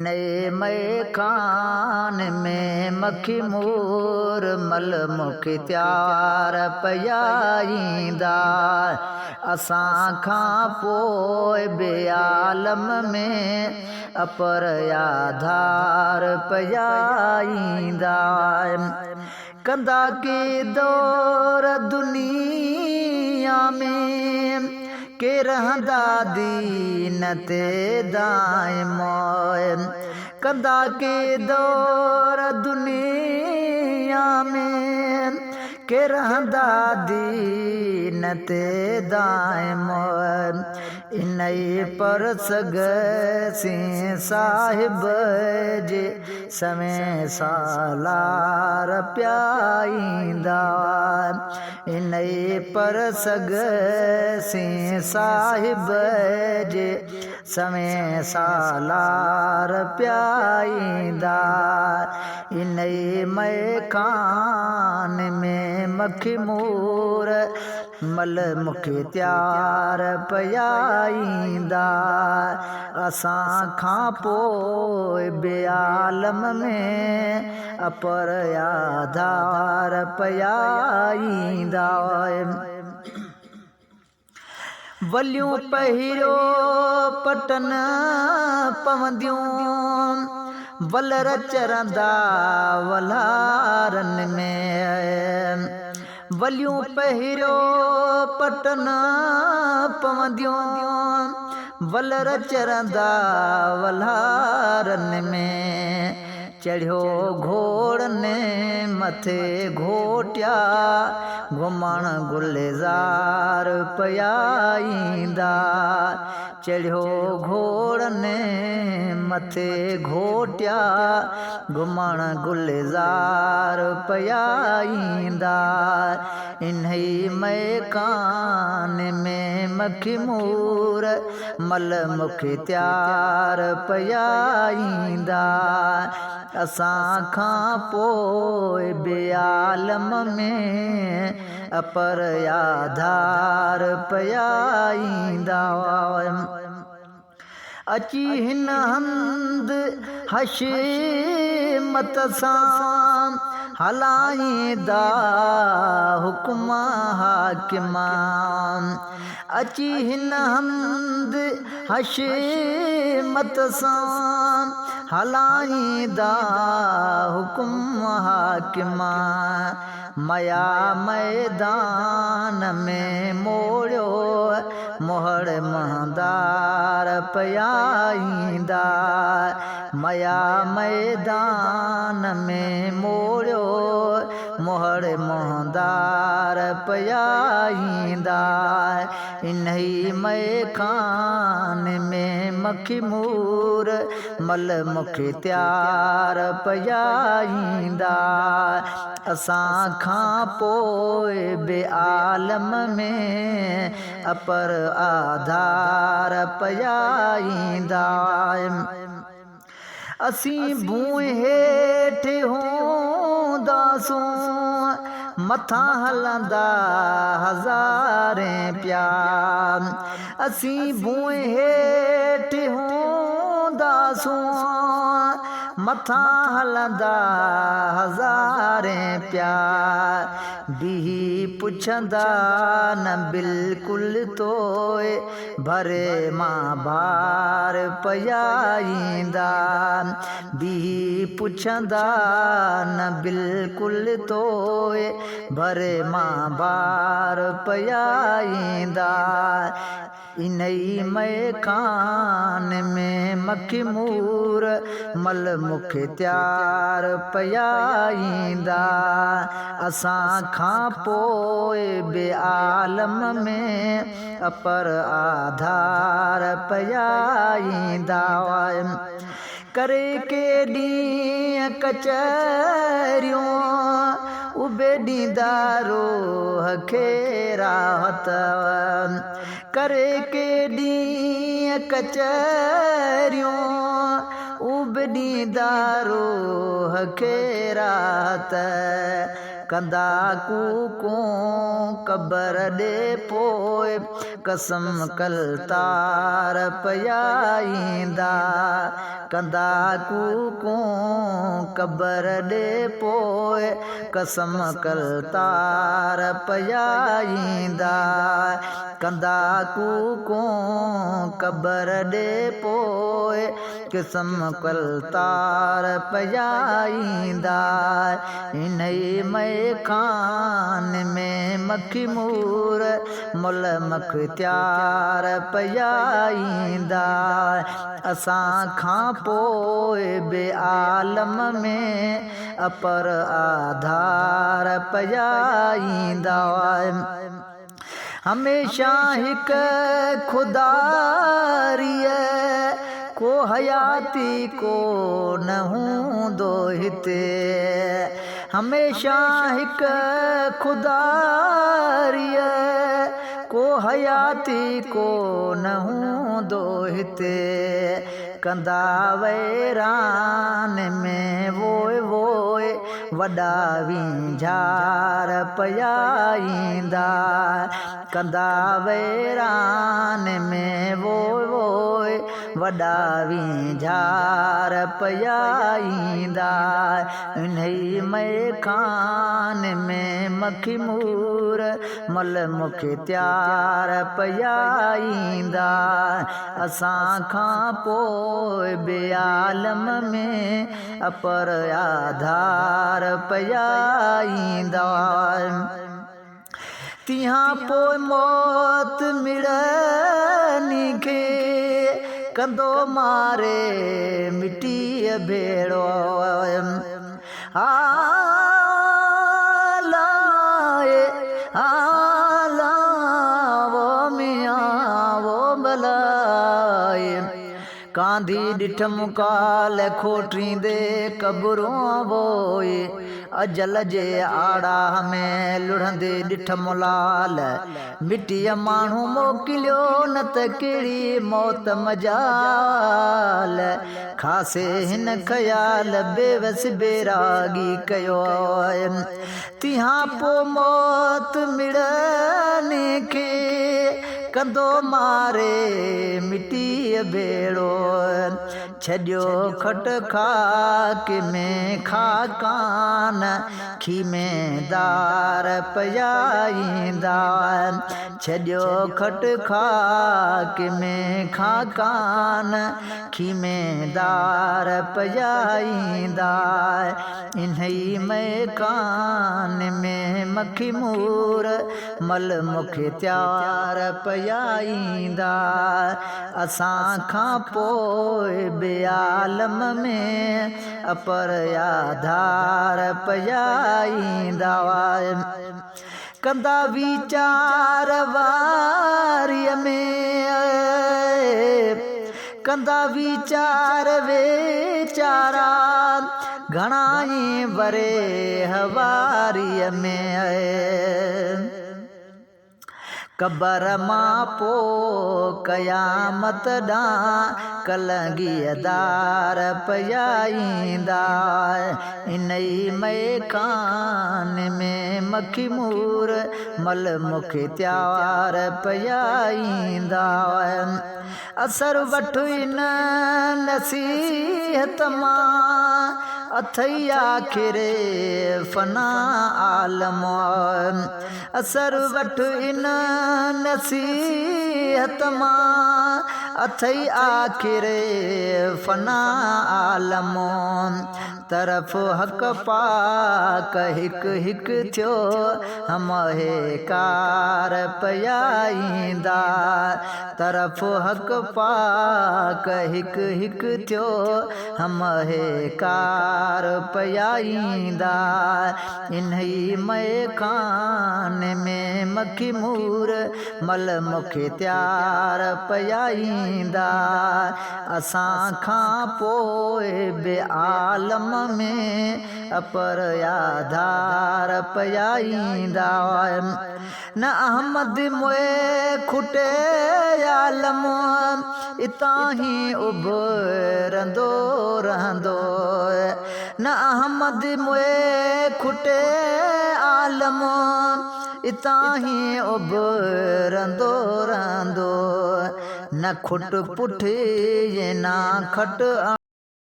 نئي مئي خان ۾ مخمور مل مختيار پيا ايندا. اسان کان پوء به عالم ۾ اپر آڌار پيا ايندا. ڪندا ڪي دور دنيا ۾، ڪي رهندا دين تي دائم. ڪندا ڪي دور دنيا ۾، ڪي رهندا دين تي دائم. انهيء پر سگهه سين صاحب جي سوين سالار پيا ايندا. انهيء پر سگهه سين صاحب جي سوين سالار پيا ايندا. انهيء مئخان ۾ مخمور مل مختيار پيا ايندا. اسان کان پوء به عالم ۾ اپر آڌار پيا ايندا. وليون پهريو پٽن پونديون، ولر چرندا ولهارن ۾. وليون پهريو پٽن پونديون، ولر چرندا ولهارن ۾. چڙهيو گهوڙن مٿي گهوٽيا، گهمڻ گلزار پيا ايندا. چڙهيو گهوڙن مٿي گهوٽيا، گهمڻ گلزار پيا ايندا. انهي ميڪان ۾ مخمور مل مختيار پيا ايندا. اسان کان پوء به عالم ۾ اپر آڌار پيا ايندا. اچي هن هنڌ حشمت سان هلائيندا حڪم حاڪم. اچي هن هنڌ حشمت سان هلائيندا حڪم حاڪم. ميا ميدان ۾ موڙيو مهڙ مهندار پيا ايندا. ميا ميدان ۾ موڙيو مهڙ مهندار پيا ايندا. انهي ميخان ۾ مخمور مل مختيار پيا ايندا. اسان کان پوء به عالم ۾ اپر آڌار پيا ايندا. اسين ڀونء هيٺ هونداسون، مٿان هلندا هزارين پيا. اسين ڀونء هيٺ هونداسون، مٿان هلندا هزارين پيا. بيهي پڇندا نه بلڪل توء ڀري مان ڀار پيا ايندا. بيهي پڇندا نه بلڪل توء ڀري مان ڀار پيا ايندا. انهي ميخان ۾ مخمور مل مختيار پيا ايندا. اسان کان پوء به عالم ۾ اپر آڌار پيا ايندا. ڪري ڪي ڏينهن ڪچهريون، اڀي ڏيندا روح کي راحت. ڪري ڪي ڏينهن ڪچهريون، اڀي ڏيندا روح کي راحت. ڪندا ڪوڪون قبر ڏي پوء قسم ڪلتار پيا ايندا. ڪندا ڪوڪون قبر ڏي پوء قسم ڪلتار پيا ايندا. ڪندا ڪوڪون قبر ڏي پوء قسم ڪلتار پيا ايندا. انهي مئي خان ۾ مخمور مل مختيار پيا ايندا. اسان کان پوء به عالم ۾ اپر آڌار پيا ايندا. هميشه هڪ خدا ريء ڪو حياتي ڪو نه هوندو هتي. هميشه هڪ خدا ريء ڪو حياتي ڪو نه هوندو هتي. ڪندا ويران ۾ ووء ووء وڏا وينجهار پيا ايندا. ڪندا ويران ۾ ووء ووء وڏا وينجهار پيا ايندا. انهي مئخان ۾ مخمور مل مختيار پيا ايندا. اسان کان پوء به عالم ۾ اپر آڌار پيا ايندا. تنهان پوء موت مڙني کي ڪندو ماري مٽيء ڀيڙو. ها لائي ها لا وو ميان وو بلائي. ڪانڌي ڏٺم ڪال کوٽيندي قبرون ووئي. اجل جي آڙاهه ۾ لڙهندي ڏٺم لال. مٽيء ماڻهو موڪليو نه ته ڪهڙي موت مجال. خاصي هن خيال بيوس بيراڳي ڪيو. تنهان پوء موت مڙني کي ڪندو ماري مٽيء ڀيڙو. ڇڏيو کٽ خاڪ ۾ خاڪان خيميدار پيا ايندا. ڇڏيو کٽ خاڪ ۾ خاڪان خيميدار پيا ايندا. انهي ميخان ۾ مخمور مل مختيار پيا ايندا. اسان کان پوء به عالم ۾ اپر آڌار پيا ايندا. ڪندا ويچار واريء ۾، ڪندا ويچار ويچارا، گهڻا ئي ورهيه واريء ۾. قبر مان پوء قيامت ڏانهن ڪلنگيء دار پيا ايندا. انهي ميخان ۾ مخمور مل مختيار پيا ايندا. اثر وٺ ان نصيحت مان، اٿئي آخر فنا عالم. اثر وٺ ان نصيحت مان، اٿئي آخر فنا عالم. طرف حق پاڪ هڪ هڪ ٿيو، هم هيڪار پيا ايندا. طرف حق پاڪ هڪ هڪ ٿيو، هم هيڪار پيا ايندا. انهي ميخان ۾ مخمور مل مختيار پيا ايندا. اسان کان پوء به عالم ۾ اپر آڌار پيا ايندا. نه احمد موئي کٽي عالم اتان هي اڀرندو رهندو. نه احمد موئي کٽي عالم اتان هي اڀرندو رهندو. نه کٽ پٺي نه کٽ.